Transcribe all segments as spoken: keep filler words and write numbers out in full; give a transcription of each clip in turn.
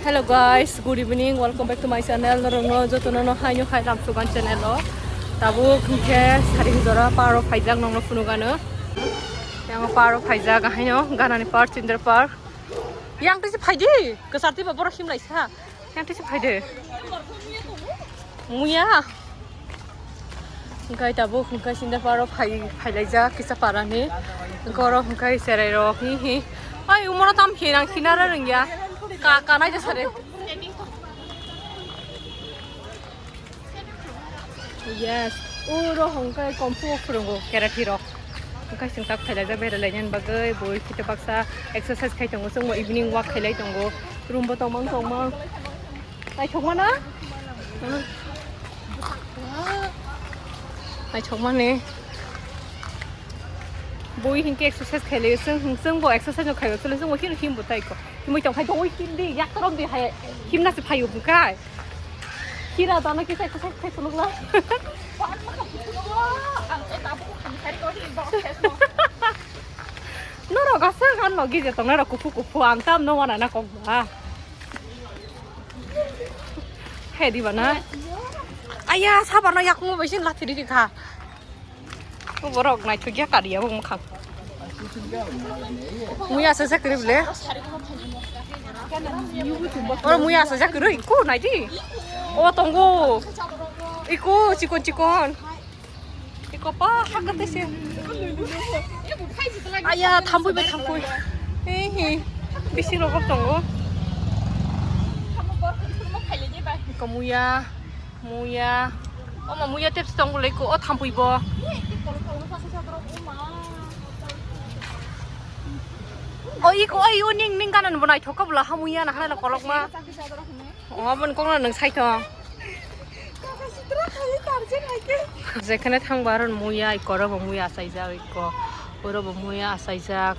Hello guys, good evening, welcome back to my channel. Norokno jotono no haino hai lamsugan channel o. Tabuk hwnkhe sari jora paro phaijak nongno phunukano. Yang paro phaijak haino ganani par chindar par. Yang tisi phaidi, kesarti ba borok himlaisa. Yang tisi phaidi. Muya. Hwnkhe tabuk hwnkhe sinda paro phai phailaijak kisa parani. Hwnkhe oro hwnkhe cherai rok hi hi. Ai umoro tam hinang hinara rwngya. Ka kanai de sare. Yes. Uro hwnkhe kompu phwrwngo karate rok. Hwnkhe singtak phailaijak beralainani bagwi bui khite baksa exercise khai tongo chwngno evening walk khailai tongo. Room bo tongmang tongmang. Naithokmano? Naithokmani. Bui hinkhe exercise khailai, chwng, chwngbo exercise no khaio, chwng bo hino himbo taiko. Himwi tong khai, oi, hindi, yak torom di hai. Himna se phaio bukai. Hira dana kisa exercise khai phunukla. Norok asa gan no gije tong norok kupu kupu, ang tam no wana na kok ba. Hai di bana. Aya, sabano yakung bai sin lathi di kha. Borok naithok ya kari ya bong khang. Muya sa sa kri ble. Oro muya sa sa kri ko nai di. O tongo. Iko chikon chikon. Iko pa hakate se. Aya, thampui bai thampui. He he. Bisi rokok tongo. Iko muya, muya. Oma muya tepsi tong bolai ko, o thampui bo. O iko, o iko ning ning ganan bo naithok ka bula ha muya na hana kolok ma. Omo boni kokno nwng saithong. Jekhane thangba aro muya, iko oro bo muya achaijak, iko oro bo muya achaijak.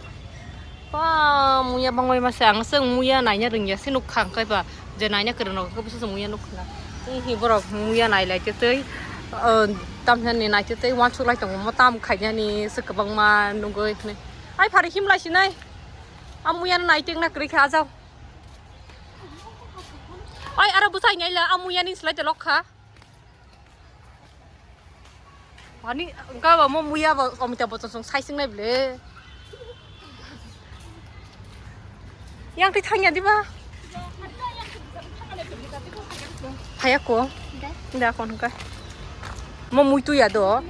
Ba muya bangbai masa ang se muya naina rwngya se nukha ang kaiba je naina kwrwng rok khe bwswk muya nukha. Hi borok muya nailai tei tamjani nai tei uansuk lai tongo mo tam khainani se kwbangma nugwi hwnwi. Ai phari himlai sinai. A muya no nai tengna kwrwi kha ajao. Ai aro bwsai nai la a muya ni slai de lok kha. Ani gaba mo muya ba Amitabh Bachchan song sai sing nai ble. Yang twi thangya diba? Haya ko. Da kon ka. Mo mui tu ya do.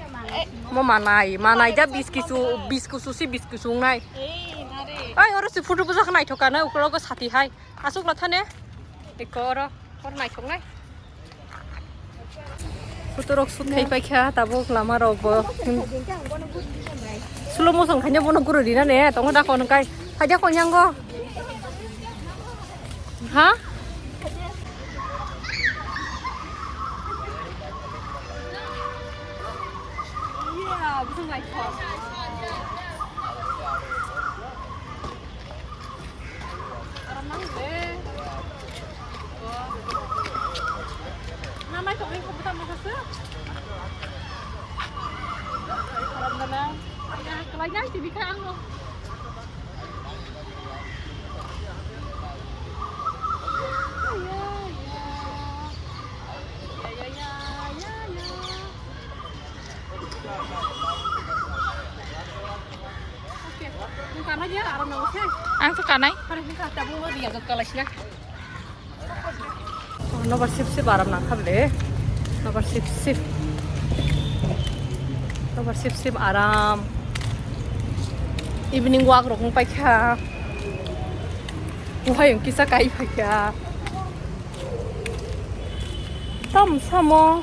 Mo manai, manai da bis kisu, bis kisu si bis kisu nai. Ai oro si photo buja khnai thoka na ukro go sati hai. Asuk la thane. Eko oro, oro naithok nai. Photo rok shoot khai paikha, tabuk lama rok bo. Slow motion khaina bono guru rina ne, tongo da kon kai. Hai da kon yango. Ha? Aram nang le. Namai tongwi kho buta masa se. Aram nang. Ya, kelai nang tibi kha ang lo. Ya, ya, ya. Ya, ya, ya, ya, ya. Ang to kanai. Nobar sip sip aram nangkha ble. Nobar sip sip. Nobar sip sip aram. Evening walk rok wng paikha. Buhai wng kisa kai paikha. Tam samo.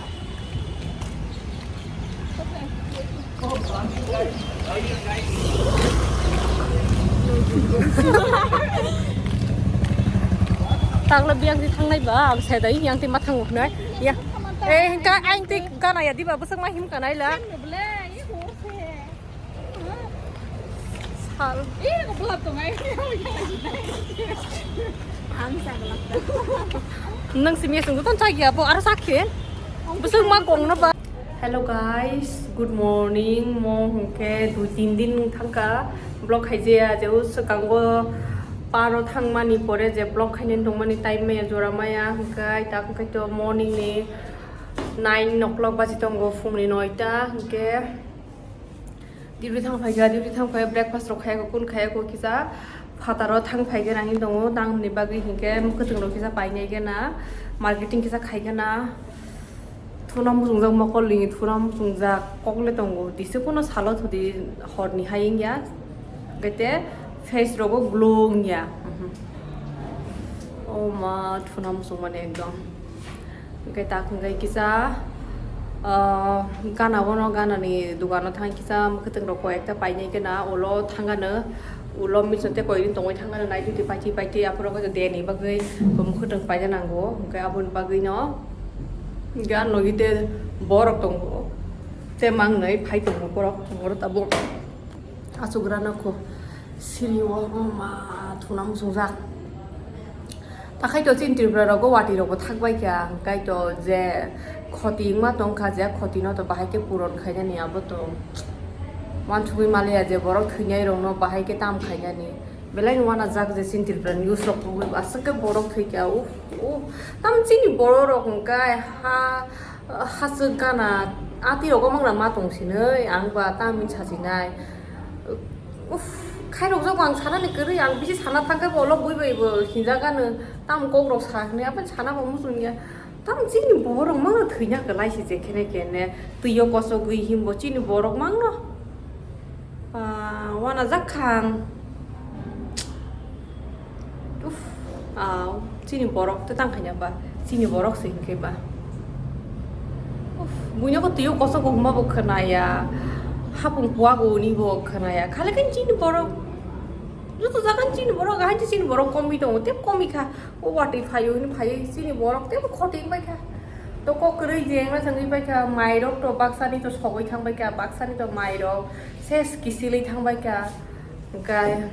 Takla biyang di thangnai ba, ang sedai yang ti mathang uhnai. Ya. Eh, hingka ang ti gana ya di ba, bwswk ma him kanai la. Sal. Ang sa glak. Nang simi sung ton chagi apo, aro sakhe. Bwswk ma kong na ba. Hello guys, good morning. Mo hwnkhe dui tin din thangka vlog khaijaya, je o swkango Paro thangmani pore je vlog khainani tongmani time maya jora maya, hwnkhe tak hwnkhe to morning ni nine o'clock baji tongo, phungni noita, hwnkhe duty thang phaikha, duty thang phai breakfast rok khayakho, kun khayakho kisa phataro thang phaikhe nangni tongo, tamni bagwi hwnkhe mwkhwtwng rok kisa painai gana, marketing kisa khaigana. Thuna muchungjak mokol ni, thuna muchungjak kokle tongo. Tisa kuno salo thudi horni hai wngya. Gete face rogo glow wngya. Mhm. O ma, thuna muchung mani ekdom. Hwnkhe tak hwnkhe kisa, ah, gana bono, gana ni dogano thang kisa mwkhwtwng rok koi ekta painai gana, ulo thangano. Ulo miso tei koi din tongwi thangmani nai twi paiti paiti aphuru khe deni bagwi bo mwkhwtwng paina nango, hwnkhe aboni bagwi no gan logi tei borok tongo tei mangnai phai tongo borok oro tabuk aswk rana kho siri o ma thuna muchungjak. Takhai to chini Tripura rogo watwi rokbo thakbai kha, hwnkhe to je khoti wngma tongkha, je khoti no to bahai khe puron khainani abo to wansugwi maliya je borok thwinai rokno bahai khe tam khainani. Belai no wanajak je chini Tripura ni news rok tongwi aswk khe borok thwikha, uff, uff. Tam chini borok rok hwnkhe ha, hachwk gana ati rogo mangra ma tongsinai, ang ba tam hinwi sasinai. Uff, khairokjak bo ang sanani kwrwi, ang bisi sana thangkhe bo ulo bui bai bo hinjak gano, tam kok rok sa hinwi, aphano sana bo muchungya. Tam chini borok mangno thwina kwlai se je khene khene, twi o kosogwi himbo chini borok mangno. Ah, wanajak kha ang. Uff, ah, chini borok tei tang khaina ba, chini borok se hinkhe ba. Uff, buino ko twi o kosogo hwnma bo khwnaya, hapung kuago hwnwi bo khwnaya, khali khe chini borok, joto jaga chini borok, ahai chini borok komwi tongo, tei komwi kha, o watwi phaio hwnwi phaiwi chini borok tei khoti wngbai kha. To kok kwrwi je wngna thangwi bai kha, mairok to baksani to sogwi thangbai kha, baksani to mairok. Ses kisilwi thangbai kha, hwnkhe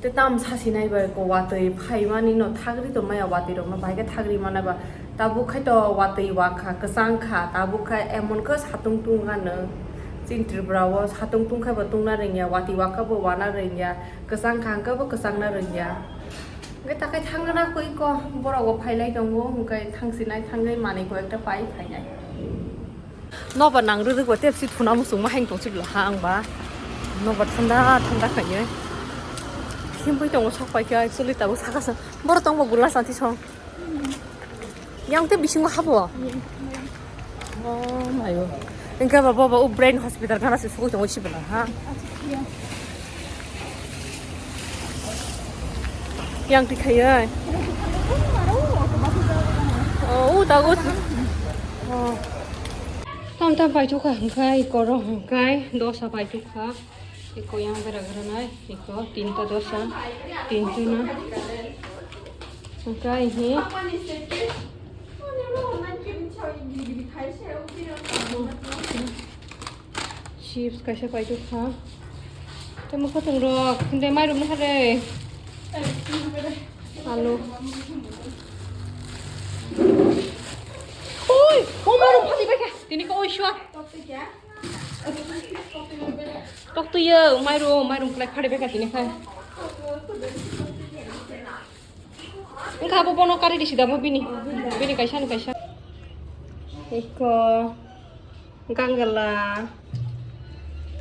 tei tam sasinai bai ko watwi phaimani no thagri tongmaya, watwi rokno bahai khe thagri manai ba. Tabuk khai to watwi wakha, kwchang kha, tabuk khai emon khe satung tungkha no. Chini Tripura o satung tungkhai bo tungna rwngya, watwi wakha bo wana rwngya, kwchang kha hwnkhe bo kwchangna rwngya. Hwnkhe takhai thangna koi ko borok bo phailai tongo, hwnkhe thangsinai thangwi manwi ko ekta pai phainai. Nobar nang rwrwk bo tei bisi thuna muchungma hai tong chibla ha ang ba. Nobar thanda thanda khainwi. Himpui tongo sok pai khe actually tabuk saka sa. Borok tong bo gula santi song. Yang tei bisingo habo. Oh mayo. Engka ba baba o brain hospital gana se sugui tongo chibla ha. Yang ti khaiya. Oh, u tago. Oh. Tam tam pai thukha hwnkhe, ikoro hwnkhe dosa pai thukha. Iko yang bera gra nai, iko tinta dosa, tinta na. Hwnkhe hi. Chips kaisa paitokha. Tei mwkhwtwng rok, tei mairum nokha de. Alu. Oi, o mairum phati baikha. Tini ko oi sua. Toktuyo, mairum, mairum kwlai phari baikha tini khai. Wngkha abo bono kari risi da bo bini, bini kaisa ni kaisa. Eko gangala,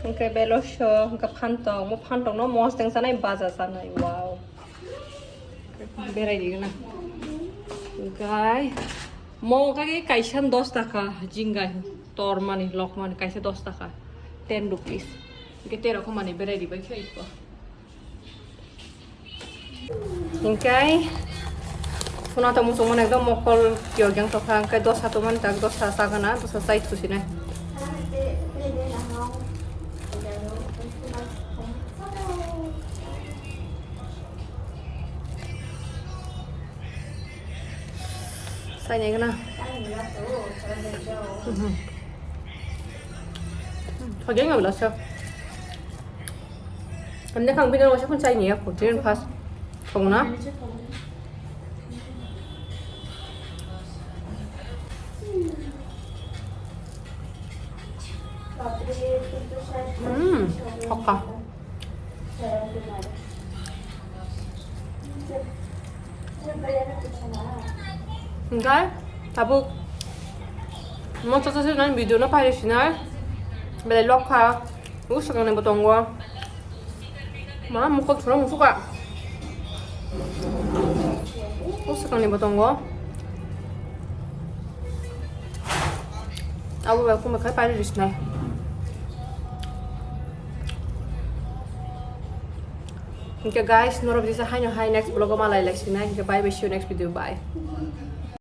hwnkhe beloso, hwnkhe phantok, mo phantok no mosdeng sanai baja sanai, wow. Berai di gana. Gai, mo wngkha khe kaisa dos taka, jingai, tormani, lokmani, kaisa dos taka, ten rupees. Hwnkhe tei rok mani berai di bai khe eko. Hingkai phuna tong muchung mano ekdom mokol kiyor jang tokha, hingkai dosa tongmani tak dosa sagana, dosa chai thusinai. Sainai gana. Mhm. Thogeng abla sa. Ande kang bini rong se kun chai ni ya, protein fast. Thong na. Hmm, thokha. Hingke tabuk mo chacha se nang video no pairi sinai belai lok kha. Usakang ni bo tongo. Ma mukol soro musuka. Usakang ni bo tongo. Abo bai kumba khai pairi risinai. Hingke guys, norok bisa haino hai next vlog o malai lai sinai. Hingke bye bye, see you next video, bye.